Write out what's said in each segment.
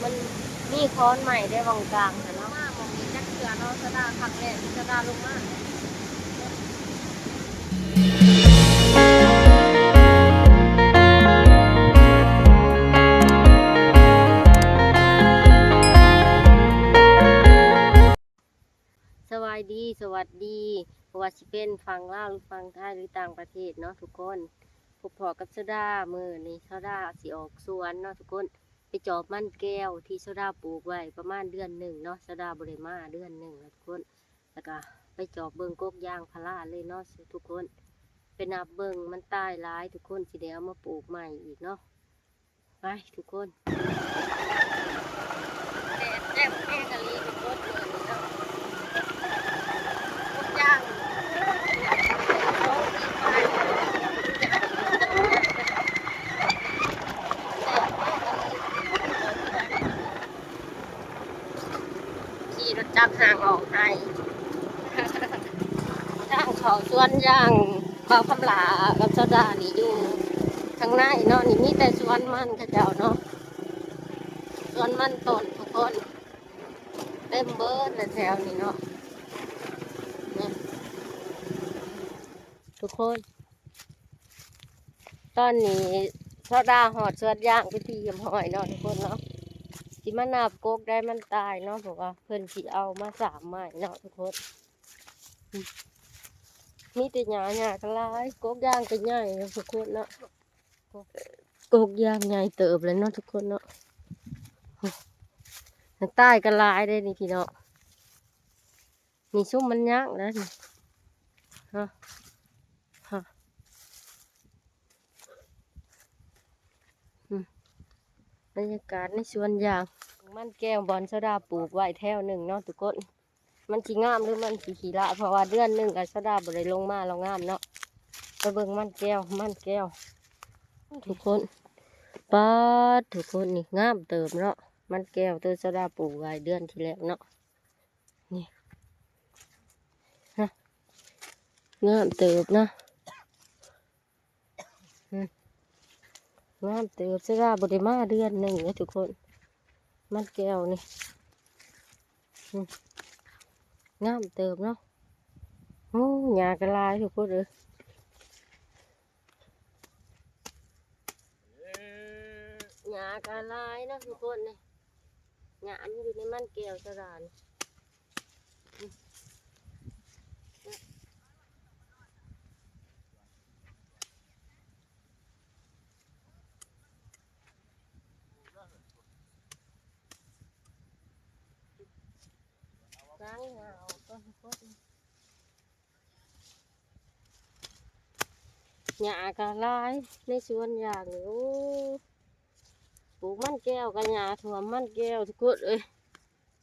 ມັນມີຂອນໃໝ່ໄດ້ຫວ່າງກາງຫັ້ນເນາະ ມາໝ່ອງນີ້ຈັກເທື່ອເນາະ ສາວດາ ຄັ້ງແລກທີ່ສາວດາລົງມາ. ສະບາຍດີ ສະຫວັດດີ ບໍ່ວ່າຊິເປັນຝັ່ງລາວ ຫຼື ຝັ່ງໄທ ຫຼື ຕ່າງປະເທດເນາະທຸກຄົນ, ພົບພໍ້ກັບສາວດາ. ມື້ນີ້ສາວດາຊິອອກສວນເນາະທຸກຄົນ, ໄປຈອບມັນແກ້ວທີ່ສາວດາປູກໄວ້ປະມານເດືອນໜຶ່ງເນາະ, ສາວດາບໍ່ໄດ້ມາເດືອນໜຶ່ງແລ້ວທຸກຄົນ. ແລ້ວກະໄປຈອບເບິ່ງກົກຢາງພາລາເລີຍເນາະທຸກຄົນ, ໄປນັບເບິ່ງມັນຕາຍຫຼາຍທຸກຄົນ, ຊິໄດ້ເອົາມາປູກໃໝ່ອີກເນາະ. ໄປທຸກຄົນ ແດດແຈ່ມແຮງອີ່ຫຼີທຸກຄົນເລີຍເນາະ. ທຸກຢ່າງ ຂີ່ລົດຈັກຫາງອອກໄຮ່ ທາງເຂົ້າສວນຢາງ ບ່າວຄຳຫຼ້າກັບສາວດານີ້ຢູ່ຂ້າງໃນເນາະ. ນີ້ມີແຕ່ສວນມັນເຂົາເຈົ້າເນາະ, ສວນມັນຕົ້ນທຸກຄົນ ເຕັມເບິດແຫຼະແຖວນີ້ເນາະ. ນີ້ທຸກຄົນ ຕອນນີ້ສາວດາຮອດສວນຢາງເປັນທີ່ຮຽບຮ້ອຍເນາະທຸກຄົນເນາະ. ຊິມານັບກົກໄດ້ມັນຕາຍເນາະ ເພາະວ່າເພິ່ນຊິເອົາມາສາມໄມ້ເນາະທຸກຄົນ. ມີແຕ່ຫຍ້າ ຫຍ້າກໍຫຼາຍ ກົກຢາງກໍໃຫຍ່ເນາະທຸກຄົນເນາະ. ກົກຢາງໃຫຍ່ເຕີບເລີຍເນາະທຸກຄົນເນາະ. ຕາຍກໍຫຼາຍເດ້ນີ້ພີ່ນ້ອງ. ນີ້ຊຸມມັນຍັງນະນີ້ ຮະ ຮະ ອືມ ບັນຍາກາດໃນສວນຢາງ ມັນແກ້ວບ່ອນສາວດາປູກໄວ້ແຖວໜຶ່ງເນາະທຸກຄົນ. ມັນຊິງາມ ຫຼື ມັນຊິຂີ້ຫຼ້າຍ ເພາະວ່າເດືອນໜຶ່ງລະສາວດາບໍ່ໄດ້ລົງມາລະງາມເນາະ. ໄປເບິ່ງມັນແກ້ວ ມັນແກ້ວທຸກຄົນ ປາດ ທຸກຄົນ ນີ້ງາມເຕີບເນາະ. ມັນແກ້ວໂຕສາວດາປູກໄວ້ເດືອນທີ່ແລ້ວເນາະ. ນີ້ ຮະ ງາມເຕີບເນາະ. ອືມ ງາມເຕີບ ສາວດາບໍ່ໄດ້ມາເດືອນໜຶ່ງເດ້ທຸກຄົນ. ມັນແກ້ວນີ້ ອືມ ງາມເຕີບເນາະ. ໂອ້ ຫຍ້າກໍຫຼາຍທຸກຄົນເອີຍ. ຫຍ້າກໍຫຼາຍເນາະທຸກຄົນນີ້ ຫຍ້າມັນຢູ່ໃນມັນແກ້ວສາວດານີ້. ລ້າງຫຍ້າອອກກ່ອນທຸກຄົນ. ຫຍ້າກໍຫຼາຍໃນສວນຢາງນີ້ ໂອ້ ປູກມັນແກ້ວກໍຫຍ້າຖ້ວມມັນແກ້ວທຸກຄົນເອີຍ.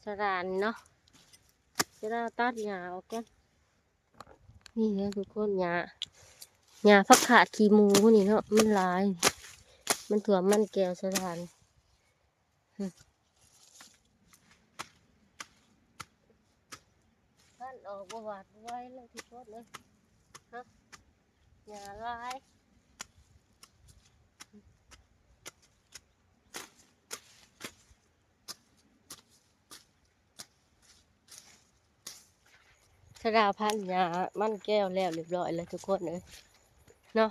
ສາວດານີ້ເນາະ ສາວດາຕັດຫຍ້າອອກກ່ອນ. ນີ້ເດີທຸກຄົນ ຫຍ້າ ຫຍ້າຜັກຂາດຂີ້ໝູນີ້ເນາະ ມັນຫຼາຍ ມັນຖ້ວມມັນແກ້ວສາວດານີ້. ພັນອອກບໍ່ຫວາດບໍ່ໄຫວເລີຍທຸກຄົນເອີຍ. ຮະ ຫຍ້າຫຼາຍ. ສາວດາພັນຫຍ້າມັນແກ້ວແລ້ວຮຽບຮ້ອຍແລ້ວທຸກຄົນເອີຍເນາະ.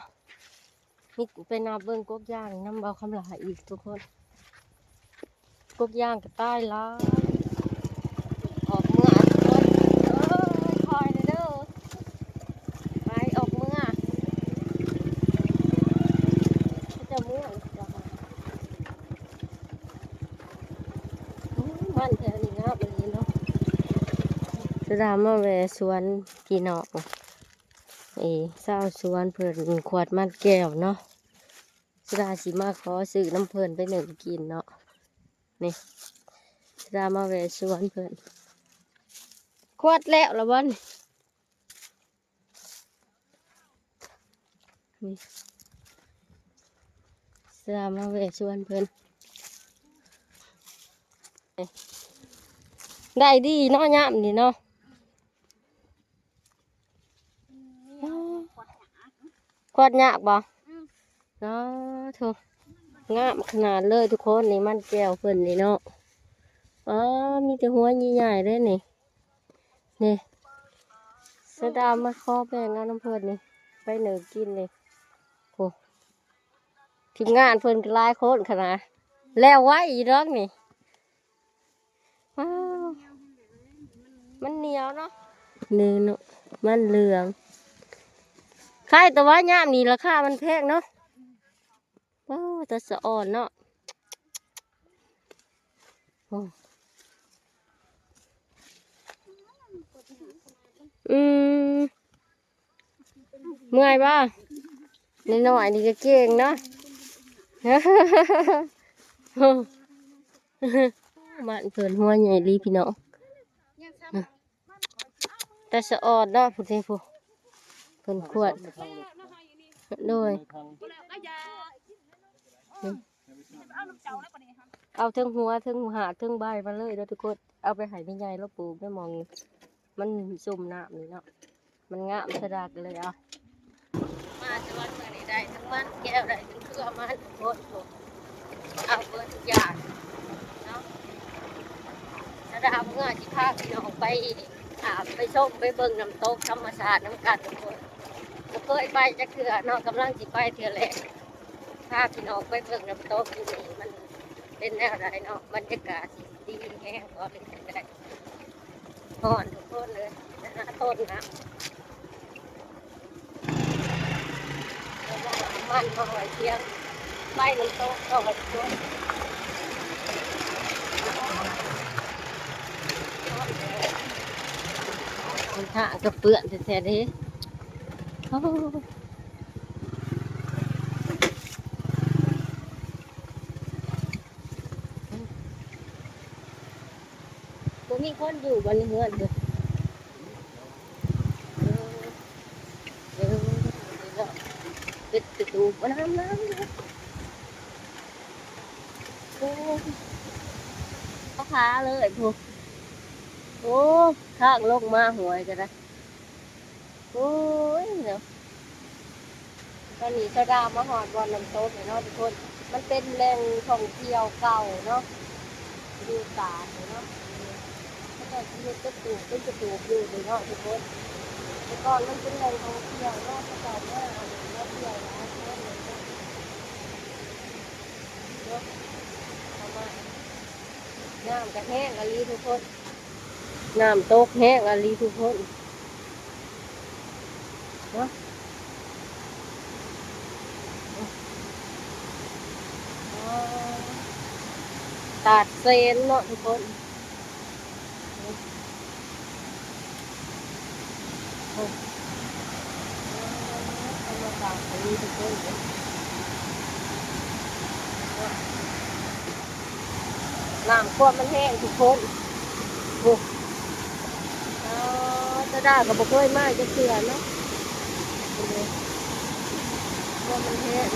ມີ ໄປນັບເບິ່ງກົກຢາງນຳບ່າວຄຳຫຼ້າອີກທຸກຄົນ. ກົກຢາງກໍຕາຍຫຼາຍ. ອອກເມືອທຸກຄົນເອີຍ ຄອຍເດີ ໄປອອກເມືອ ເຂົາເຈົ້າເມືອ. ມັນແຖວນີ້ງາມອີ່ຫຼີເນາະ. ສາວດາມາແວ່ະສວນພີ່ນ້ອງ ເອີ ຊາວສວນເພິ່ນຂວດມັນແກ້ວເນາະ. ສາວດາຊິມາຂໍຊື້ນຳເພິ່ນໄປໜຶ້ງກິນເນາະ. ນີ້ ສາວດາມາແວ່ສວນເພິ່ນ ຂວດແລ້ວລະບໍ່ນີ້? ນີ້ ສາວດາມາແວ່ສວນເພິ່ນ ນີ້ ໄດ້ດີເນາະ ຍາມນີ້ເນາະ. ຂວດຍາກບໍ່? ອືມ ເນາະ ໂທ້ ງາມຂະໜາດເລີຍທຸກຄົນ. ນີ້ມັນແຈ່ວເພິ່ນນີ້ເນາະ. ອໍ ມີແຕ່ຫົວໃຫຍ່ໆເດ້ນີ້. ນີ້ ສະດາມາຂໍແບ່ງເອົານຳເພິ່ນນີ້ ໄປເໜີກິນນີ້. ໂອ້ ທີມງານເພິ່ນກໍຫຼາຍຄົນຂະໜາດ ແລ້ວໄວຢູ່ດອກນີ້. ວ້າວ ມັນໜຽວເນາະ. ນີ້ເນາະ ມັນເຫຼືອງ. ໄຄແຕ່ວ່າຍາມນີ້ລາຄາມັນແພງເນາະ. ໂອ້ ຕາສະອອນເນາະ. ໂອ້ ອືມ ເມື່ອຍບໍ່? ນ້ອຍໆນີ້ກໍເກັ່ງເນາະ. ບ້ານເພິ່ນຫົວໃຫຍ່ອີ່ຫຼີພີ່ນ້ອງ. ຕາສະອອດເນາະ ຜູ້ເດຜູ້ ເພິ່ນຂວດ ໂດຍ ເອົາເທິງຫົວ ເທິງຫາກ ເທິງໃບມາເລີຍເດີທຸກຄົນ. ເອົາໄປໃຫ້ແມ່ໃຫຍ່ລາວປູກໃນໝ່ອງນີ້ ມັນຊຸ່ມນ້ຳນີ້ເນາະ. ມັນງາມສະດາກະເລີຍ. ເອົາ ມາສະຫວັນມື້ນີ້ໄດ້ທັງມັນແກ້ວ ໄດ້ທັງເຄືອມັນ ທຸກຄົນ. ເອົາເບິດທຸກຢ່າງເນາະ. ສະດາເມື່ອຊິພາພີ່ນ້ອງໄປ ອ່າ ໄປຊົມໄປເບິ່ງນ້ຳຕົກທຳມະຊາດນຳກັນທຸກຄົນ. ບໍ່ເຄີຍໄປຈັກເທື່ອເນາະ ກຳລັງຊິໄປເທື່ອແລກ. ພາພີ່ນ້ອງໄປເບິ່ງນ້ຳຕົກຢູ່ນີ້ ມັນເປັນແນວໃດເນາະ ບັນຍາກາດຊິດີແຮງບໍ່ ຫຼືຈັ່ງໃດ. ຮ້ອນທຸກຄົນເອີຍ ໜ້າທົນນະ. ເອົານ້ຳມັນມາໄວ້ທຽງ ໄປນ້ຳຕົກກ່ອນທຸກຄົນ. ທາງກໍເປື້ອນແທ້ໆເດ້. ໂອ້ ບໍ່ມີຄົນຢູ່ບໍ່ໃນເຮືອນເດີ. ເອີ ເອີ ເປັນປະຕູ ນ້ຳ ນ້ຳ ໂອ້ ເອົາຂາເລີຍພຸ້ນ. ໂອ້ ທາງລົງມາຫ້ວຍກໍໄດ້. ໂອ້ຍເນາະ ຕອນນີ້ສາວດາວມາຮອດບ່ອນນ້ຳຕົກແລ້ວເນາະທຸກຄົນ. ມັນເປັນແຫຼ່ງທ່ອງທ່ຽວເກົ່າເນາະ ຢູ່ກາງເນາະ. ເຂົາເຈົ້າຊິເຮັດເປັນຕູບເປັນກະຕູບຢູ່ນີ້ເນາະທຸກຄົນ. ແຕ່ກ່ອນມັນເປັນແຫຼ່ງທ່ອງທ່ຽວເນາະ ເຂົາເຈົ້າມາ ມາທ່ຽວຫຼາຍຄົນເນາະ. ເນາະ ປະມານ ນ້ຳກໍແຮງອີ່ຫຼີທຸກຄົນ. ນ້ຳຕົກແຮງອີ່ຫຼີທຸກຄົນເນາະ. ຕາດເຊນເນາະທຸກຄົນ. ໂອ້ ທຳມະຊາດກໍມີທຸກຄົນເດ້. ນ້ຳຖ້ວມມັນແຮງທຸກຄົນ. ໂອ້ ເອີ ຕາດາກໍບໍ່ເຄີຍມາຈັກເທື່ອເນາະ. ໂອ້ ນ້ຳຖ້ວມມັນແຮງ.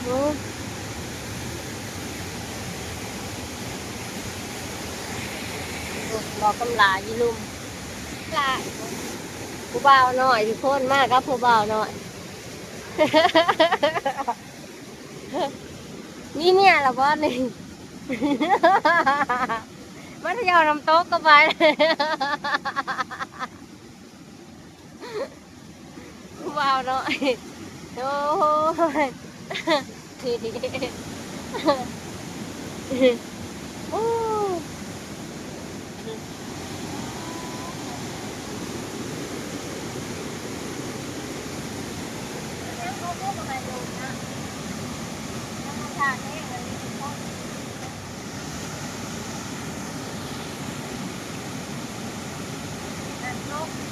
ໂອ້ ດອກກຳຫຼາຢູ່ລຸ່ມ. ຫຼາຍ ຜູ້ບ່າວນ້ອຍທຸກຄົນ ມາກັບຜູ້ບ່າວນ້ອຍ. ມີເມຍແລ້ວບໍ່ນີ້? ມາທ່ຽວນ້ຳຕົກກໍໄປ. ຜູ້ບ່າວນ້ອຍ ໂອ້ຍ ໂອ້ ທຳມະຊາດແຮງອີ່ຫຼີທຸກຄົນ. ໂ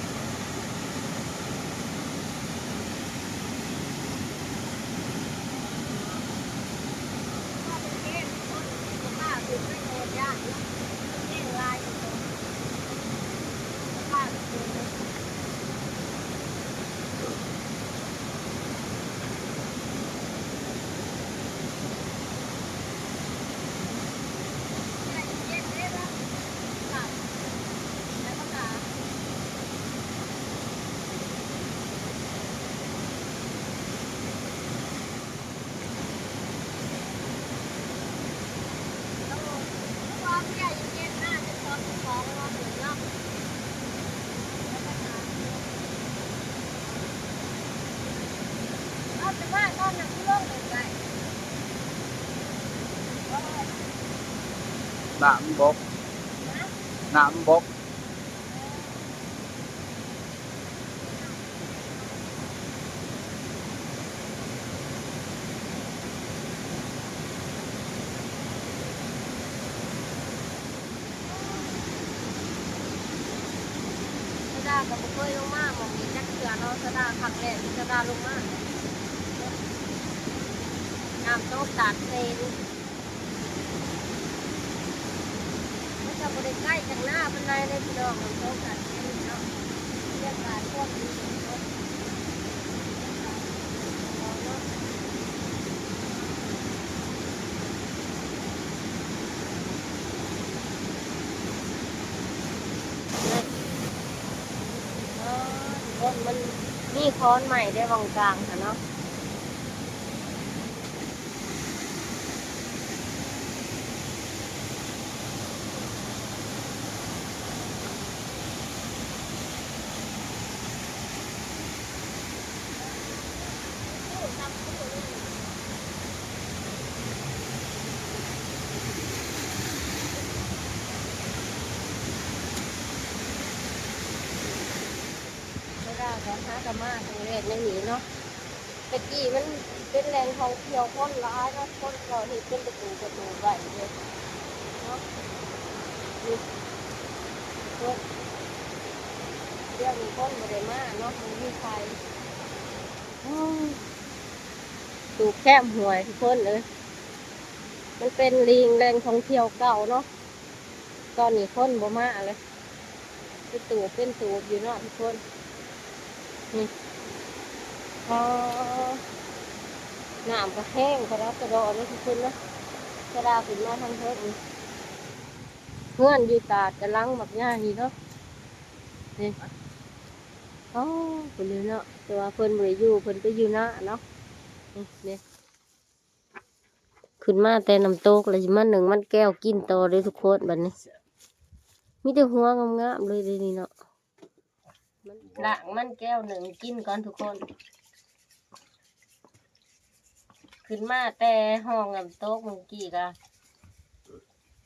ສອງເນາະ ເນາະ ເອົາແຕ່ມາຕອນນັ້ນຄືລົງໄດ້ໄກ ນ້ຳມັນບົກ ຮະ ນ້ຳມັນບົກ. ສາວດາກໍບໍ່ເຄີຍລົງມາໝ່ອງນີ້ຈັກເທື່ອເນາະ ສາວດາຄັ້ງແລກທີ່ສາວດາລົງມາ ນ້ຳຕົກຕາດເຊນ. ມັນຈະບໍ່ໄດ້ໃກ້ຈາກໜ້າປານໃດເດ້ພີ່ນ້ອງ ນ້ຳຕົກຕາດເຊນນີ້ເນາະ ບັນຍາກາດຄວາມດີເນາະ ເອີ ທຸກຄົນ ມັນມີຂອນໄມ້ເດ້ ຫວ່າງກາງຫັ້ນເນາະ. ເວລາກໍຫາກໍມາຄັ້ງແລກໃນນີ້ເນາະ. ແຕ່ກີ້ມັນເປັນແຫຼ່ງທ່ອງທ່ຽວຄົນຫຼາຍເນາະ ຄົນກໍເຮັດເປັນປະຕູປະຕູໄວ້ເດ້ເນາະ ນີ້ຄົນ ດຽວນີ້ຄົນບໍ່ໄດ້ມາເນາະ ມັນມີໄຟ ໂອ້ຍ ຕູບແຄມຫ້ວຍທຸກຄົນເອີຍ ມັນເປັນລີງແຫຼ່ງທ່ອງທ່ຽວເກົ່າເນາະ ຕອນນີ້ຄົນບໍ່ມາເລີຍ. ເປັນຕູບເປັນຕູບຢູ່ເນາະທຸກຄົນ ນີ້ ອໍ ນ້ຳກໍແຮງກະດອກກະດໍເນາະທຸກຄົນເນາະ ສາວດາຂຶ້ນມາທາງເທິງນີ້ ເຮືອນຢູ່ຕາດກະຫຼັງບັກໃຫຍ່ເນາະ ນີ້ ອໍ ພຸ້ນເລີຍເນາະ ແຕ່ວ່າເພິ່ນບໍ່ໄດ້ຢູ່ ເພິ່ນໄປຢູ່ນາເນາະ ນີ້ ນີ້. ຂຶ້ນມາແຕ່ນ້ຳຕົກແລ້ວຊິມາໜຶ້ງມັນແກ້ວກິນຕໍ່ເດີ້ທຸກຄົນ ບັດນີ້ມີແຕ່ຫົວງາມໆເລີຍເດນີ້ເນາະ ລ້າງມັນແກ້ວໜຶ້ງກິນກ່ອນທຸກຄົນ ຂຶ້ນມາແຕ່ຮ່ອງນ້ຳຕົກມື້ກີ້ກະ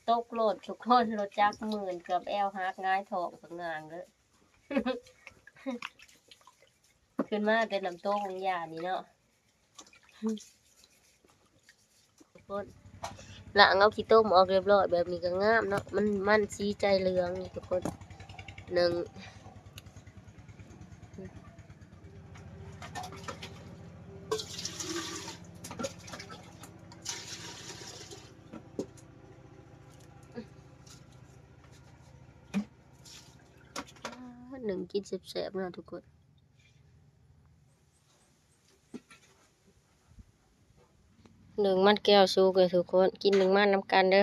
ຕົກໂລດທຸກຄົນ ລົດຈັກມື່ນເກືອບແອວຫັກ ຫງາຍທ້ອງປະງາງເດີ້ ຂຶ້ນມາແຕ່ນ້ຳຕົກວັງຢານີ້ເນາະ ທຸກຄົນ ລ້າງເອົາຂີ້ຕົມອອກຮຽບຮ້ອຍ ແບບນີ້ກໍງາມເນາະ ມັນ ມັນສີໃຈເຫຼືອງນີ້ທຸກຄົນ ໜຶ້ງ ໜຶ້ງກິນແຊບໆເນາະທຸກຄົນ ໜຶ້ງມັນແກ້ວສຸກເດີ້ທຸກຄົນ ກິນໜຶ້ງມັນນຳກັນເດີ້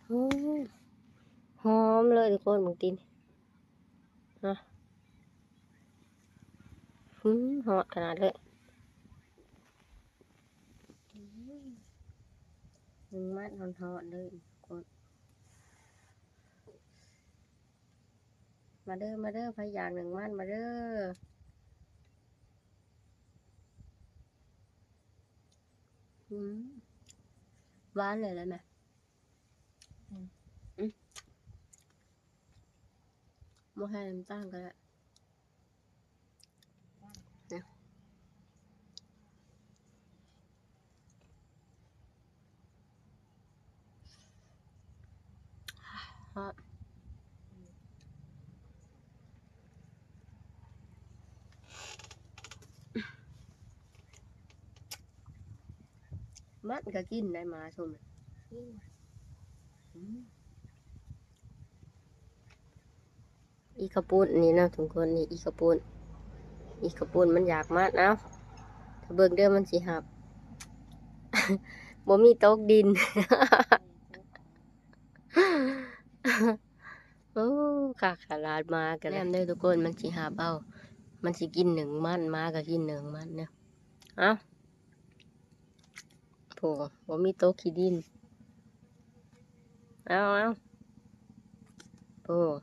ໂອ້ ຫອມເລີຍທຸກຄົນ ເບິ່ງຕິ ເນາະ ຫືມ ຮ້ອນຂະໜາດເລີຍ ໜຶ້ງມັນຮ້ອນໆເລີຍທຸກຄົນ ມາເດີ້ ມາເດີ້ ໃຜຢາກໜຶ້ງມັນມາເດີ້ ຫືມ ຫວານເລີຍລະແມ່ ອືມ ອືມ ບໍ່ໃສ່ນ້ຳຕານກໍໄດ້ ມັນກໍກິນໄດ້ ໝາຊົມ ກິນ ອືມ. ອີກເຂົ້າປຸ້ນນີ້ເນາະທຸກຄົນ ນີ້ອີກເຂົ້າປຸ້ນ ອີກເຂົ້າປຸ້ນມັນຢາກມັນ ເອົ້າ ຖ້າເບິ່ງເດີ້ ມັນຊິຮັບ ບໍ່ມີຕົກດິນ ໂອ້ ຄັກຂະໜາດ ໝາກໍໄດ້ ແນມເດີ້ທຸກຄົນ ມັນຊິຮັບເອົາ ມັນຊິກິນໜຶ້ງມັນ ໝາກໍກິນໜຶ້ງມັນເດີ້ ເອົ້າ. ໂອ້ ບໍ່ມີໂຕະຂີ້ດິນ ເອົາ ເອົາ apple.